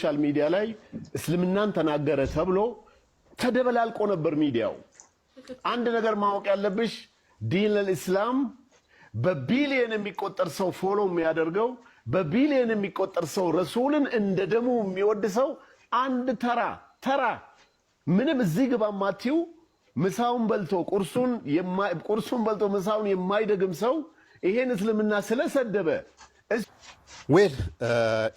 Social media ላይ እስልምናን ተናገረ ተብሎ ተደበላልቆ ነበር ሚዲያው። አንድ ነገር ማወቅ ያለብሽ፣ ዲን አልኢስላም በቢሊየን የሚቆጠር ሰው follow የሚያደርገው፣ በቢሊየን የሚቆጠር ሰው ረሱልን እንደ ደሙ የሚወድ ሰው፣ አንድ ተራ ተራ ምንም እዚህ ግባ ማቲው ምሳውን በልቶ ቁርሱን በልቶ ምሳውን የማይደግም ሰው ይሄን እስልምና ስለሰደበ Well፣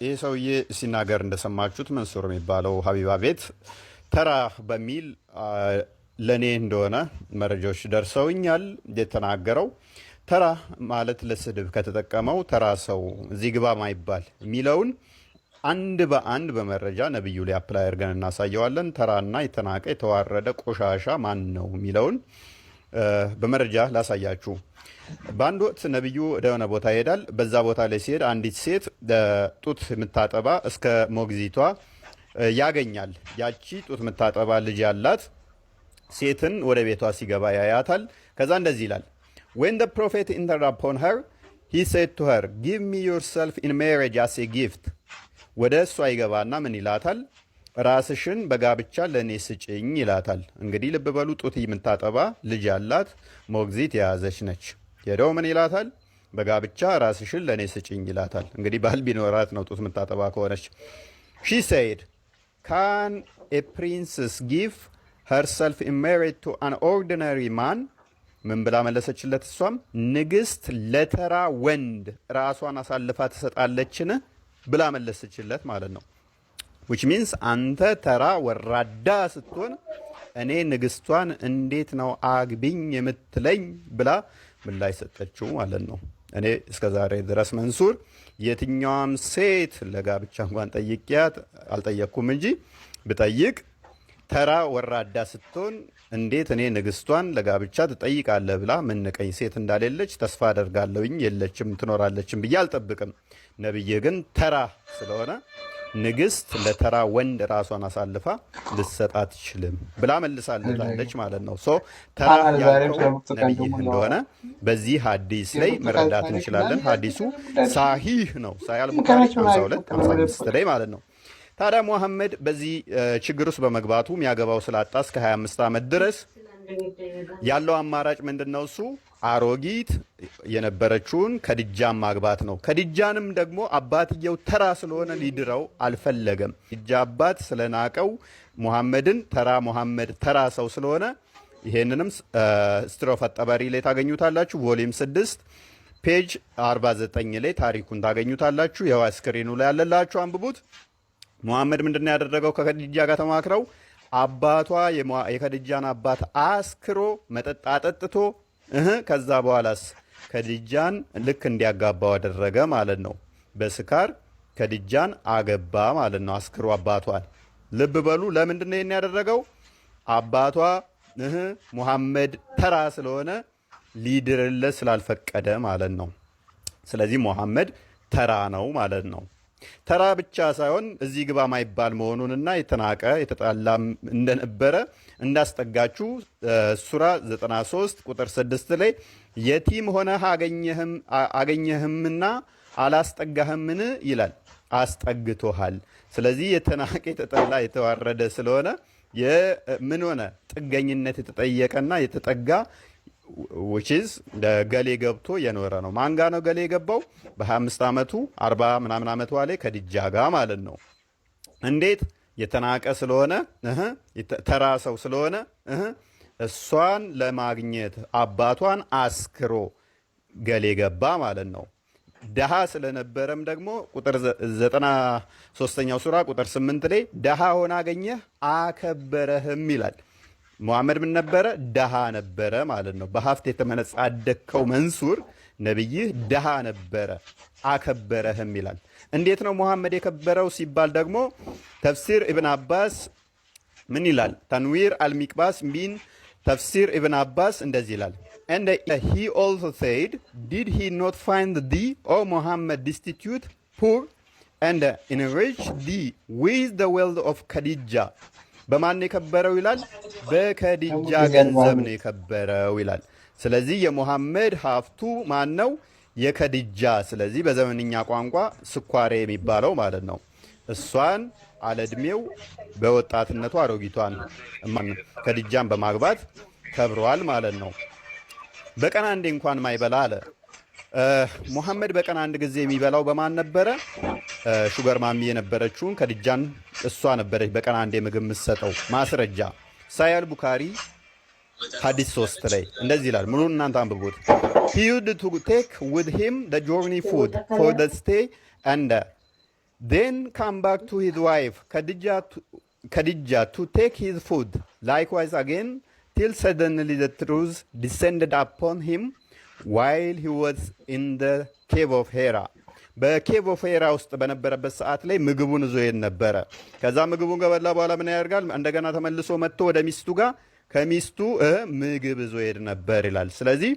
ይህ ሰውዬ ሲናገር እንደሰማችሁት መንሱር የሚባለው ሀቢባ ቤት ተራ በሚል ለእኔ እንደሆነ መረጃዎች ደርሰውኛል። የተናገረው ተራ ማለት ለስድብ ከተጠቀመው ተራ ሰው፣ እዚህ ግባ ማይባል የሚለውን አንድ በአንድ በመረጃ ነብዩ ላይ apply አድርገን እናሳየዋለን። ተራና የተናቀ የተዋረደ ቆሻሻ ማን ነው የሚለውን በመረጃ ላሳያችሁ። በአንድ ወቅት ነቢዩ ወደሆነ ቦታ ይሄዳል። በዛ ቦታ ላይ ሲሄድ አንዲት ሴት ጡት የምታጠባ እስከ ሞግዚቷ ያገኛል። ያቺ ጡት የምታጠባ ልጅ ያላት ሴትን ወደ ቤቷ ሲገባ ያያታል። ከዛ እንደዚህ ይላል፣ "When the Prophet entered upon her, he said to her, 'Give me yourself in marriage as a gift.'" ወደ እሷ ይገባና ምን ይላታል? "ራስሽን በጋብቻ ለእኔ ስጭኝ" ይላታል። እንግዲህ ልብ በሉ፣ ጡት የምታጠባ ልጅ ያላት ሞግዚት የያዘች ነች። ሄደው ምን ይላታል? "በጋብቻ ራስሽን ለእኔ ስጭኝ" ይላታል። እንግዲህ ባል ቢኖራት ነው ጡት የምታጠባ ከሆነች። She said, "Can a princess give herself in marriage to an ordinary man?" ምን ብላ መለሰችለት? እሷም "ንግስት ለተራ ወንድ ራሷን አሳልፋ ትሰጣለችን?" ብላ መለሰችለት ማለት ነው። Which means አንተ ተራ ወራዳ ስትሆን እኔ ንግስቷን እንዴት ነው አግቢኝ የምትለኝ ብላ ምላሽ ሰጠችው ማለት ነው። እኔ እስከ ዛሬ ድረስ መንሱር የትኛዋም ሴት ለጋብቻ እንኳን ጠይቂያት አልጠየቅኩም እንጂ ብጠይቅ ተራ ወራዳ ስትሆን እንዴት እኔ ንግስቷን ለጋብቻ ትጠይቃለህ ብላ ምንቀኝ ሴት እንዳሌለች ተስፋ አደርጋለሁኝ። የለችም፣ ትኖራለችም ብዬ አልጠብቅም። ነብይ ግን ተራ ስለሆነ ንግስት ለተራ ወንድ ራሷን አሳልፋ ልትሰጥ አትችልም ብላ መልሳለታለች ማለት ነው። So ተራ ያልከው ነብይህ እንደሆነ በዚህ ሀዲስ ላይ መረዳት እንችላለን። ሀዲሱ ሳሂህ ነው። ሳሂህ አልቡኻሪ 52 55 ላይ ማለት ነው። ታዲያ ሙሐመድ በዚህ ችግር ውስጥ በመግባቱ የሚያገባው ስላጣ እስከ 25 ዓመት ድረስ ያለው አማራጭ ምንድን ነው? እሱ አሮጊት የነበረችውን ከድጃን ማግባት ነው። ከድጃንም ደግሞ አባትየው ተራ ስለሆነ ሊድረው አልፈለገም። ከድጃ አባት ስለናቀው ሙሐመድን፣ ተራ ሙሐመድ ተራ ሰው ስለሆነ፣ ይሄንንም History of ጠበሪ ላይ ታገኙታላችሁ። Volume 6 page 49 ላይ ታሪኩን ታገኙታላችሁ። የዋ screen ኑ ላይ ያለላችሁ አንብቡት። ሙሐመድ ምንድን ነው ያደረገው? ከከድጃ ጋር ተማክረው አባቷ የከድጃን አባት አስክሮ መጠጥ አጠጥቶ ከዛ በኋላስ ከድጃን ልክ እንዲያጋባው አደረገ ማለት ነው። በስካር ከድጃን አገባ ማለት ነው፣ አስክሮ አባቷን። ልብ በሉ። ለምንድን ነው ይህን ያደረገው? አባቷ ሙሐመድ ተራ ስለሆነ ሊድርለት ስላልፈቀደ ማለት ነው። ስለዚህ ሙሐመድ ተራ ነው ማለት ነው። ተራ ብቻ ሳይሆን እዚህ ግባ ማይባል መሆኑንና የተናቀ የተጣላም እንደነበረ እንዳስጠጋችሁ ሱራ 93 ቁጥር 6 ላይ "የቲም ሆነህ አገኘህምና አላስጠጋህምን?" ይላል። አስጠግቶሃል። ስለዚህ የተናቀ፣ የተጠላ፣ የተዋረደ ስለሆነ ምን ሆነ? ጥገኝነት የተጠየቀና የተጠጋ፣ which is ገሌ ገብቶ የኖረ ነው። ማን ጋ ነው ገሌ የገባው? በ25 ዓመቱ፣ 40 ምናምን ዓመቷ ላይ ከድጃ ጋ ማለት ነው። እንዴት? የተናቀ ስለሆነ፣ ተራ ሰው ስለሆነ እሷን ለማግኘት አባቷን አስክሮ ገሌ ገባ ማለት ነው። ደሃ ስለነበረም ደግሞ ቁጥር 93ኛው ሱራ ቁጥር 8 ላይ "ደሃ ሆነ አገኘህ አከበረህም" ይላል። ሙሐመድ ምን ነበረ? ደሃ ነበረ ማለት ነው። በሀብት የተመነጻደከው መንሱር፣ ነቢይህ ደሃ ነበረ አከበረህም ይላል። እንዴት ነው ሙሐመድ የከበረው ሲባል ደግሞ ተፍሲር ኢብን አባስ ምን ይላል? ተንዊር አልሚቅባስ ሚን ተፍሲር ኢብን አባስ እንደዚህ ይላል፣ "And he also said, 'Did he not find thee, O Muhammad, destitute, poor, and enrich thee with the wealth of Khadija?'" በማን የከበረው ይላል? በከዲጃ ገንዘብ ነው የከበረው ይላል። ስለዚህ የሙሐመድ ሀብቱ ማን ነው? የከዲጃ። ስለዚህ በዘመንኛ ቋንቋ ስኳሬ የሚባለው ማለት ነው። እሷን አለዕድሜው በወጣትነቱ አሮጊቷን ከድጃን በማግባት ከብሯል ማለት ነው። በቀን አንዴ እንኳን ማይበላ አለ ሙሐመድ። በቀን አንድ ጊዜ የሚበላው በማን ነበረ? Sugar mommy የነበረችውን ከድጃን፣ እሷ ነበረች በቀን አንዴ ምግብ የምትሰጠው። ማስረጃ ሳሂህ አል ቡካሪ ሀዲስ 3 ላይ እንደዚህ ይላል። ሙሉ እናንተ አንብቡት። "He used to take with him the journey food for the stay and then come back to his wife Khadija to take his food, likewise again, till suddenly the truth descended upon him while he was in the cave of Hera." በ cave of Hera ውስጥ በነበረበት ሰዓት ላይ ምግቡን ይዞ ይሄድ ነበረ። ከዛ ምግቡን ከበላ በኋላ ምን ያደርጋል? እንደገና ተመልሶ መጥቶ ወደ ሚስቱ ጋር ከሚስቱ ምግብ ይዞ ይሄድ ነበር ይላል። ስለዚህ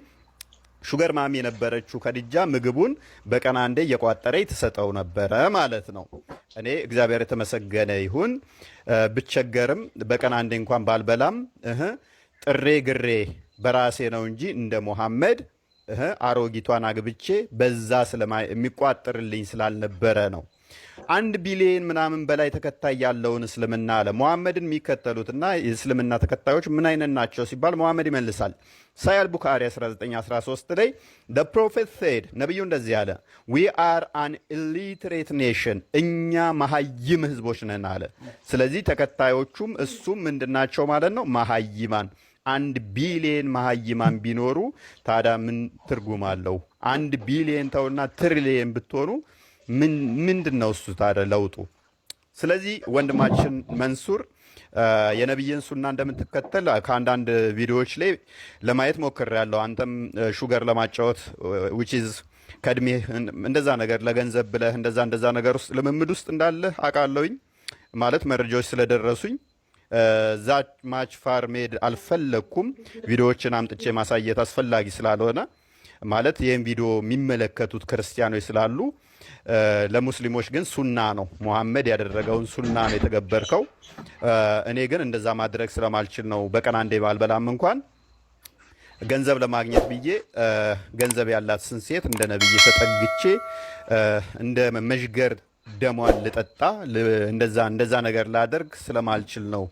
sugar mommy የነበረችው ከድጃ ምግቡን በቀን አንዴ እየቋጠረ ትሰጠው ነበረ ማለት ነው። እኔ እግዚአብሔር የተመሰገነ ይሁን፣ ብቸገርም በቀን አንዴ እንኳን ባልበላም ጥሬ ግሬ በራሴ ነው እንጂ እንደ ሙሐመድ አሮጊቷን አግብቼ በዛ የሚቋጥርልኝ ስላልነበረ ነው። 1 ቢሊየን ምናምን በላይ ተከታይ ያለውን እስልምና አለ፣ ሙሐመድን የሚከተሉትና የእስልምና ተከታዮች ምን አይነት ናቸው ሲባል ሙሐመድ ይመልሳል። ሳሂህ አል ቡካሪ 1913 ላይ "The prophet said"፣ ነቢዩ እንደዚህ አለ፣ "We are an illiterate nation"፣ እኛ መሀይም ህዝቦች ነን አለ። ስለዚህ ተከታዮቹም እሱም ምንድናቸው ማለት ነው? መሀይማን። 1 ቢሊየን መሀይማን ቢኖሩ ታዲያ ምን ትርጉም አለው? 1 ቢሊየን ተውና ትሪሊየን ብትሆኑ ምንድን ነው እሱ ታዲያ ለውጡ? ስለዚህ ወንድማችን መንሱር፣ የነቢይን ሱና እንደምትከተል ከአንዳንድ ቪዲዮዎች ላይ ለማየት ሞክሬያለሁ። አንተም sugar ለማጫወት which is ከእድሜህ እንደዛ ነገር ለገንዘብ ብለህ እንደዛ እንደዛ ነገር ውስጥ ልምምድ ውስጥ እንዳለህ አውቃለሁኝ። ማለት መረጃዎች ስለደረሱኝ that much far መሄድ አልፈለግኩም። ቪዲዮዎችን አምጥቼ ማሳየት አስፈላጊ ስላልሆነ፣ ማለት ይህን ቪዲዮ የሚመለከቱት ክርስቲያኖች ስላሉ፣ ለሙስሊሞች ግን ሱና ነው። ሙሐመድ ያደረገውን ሱና ነው የተገበርከው። እኔ ግን እንደዛ ማድረግ ስለማልችል ነው በቀን አንዴ ባልበላም እንኳን ገንዘብ ለማግኘት ብዬ ገንዘብ ያላትን ሴት እንደ ነብይ ተጠግቼ እንደ መዥገር ደሟን ልጠጣ እንደዛ እንደዛ ነገር ላደርግ ስለማልችል ነው።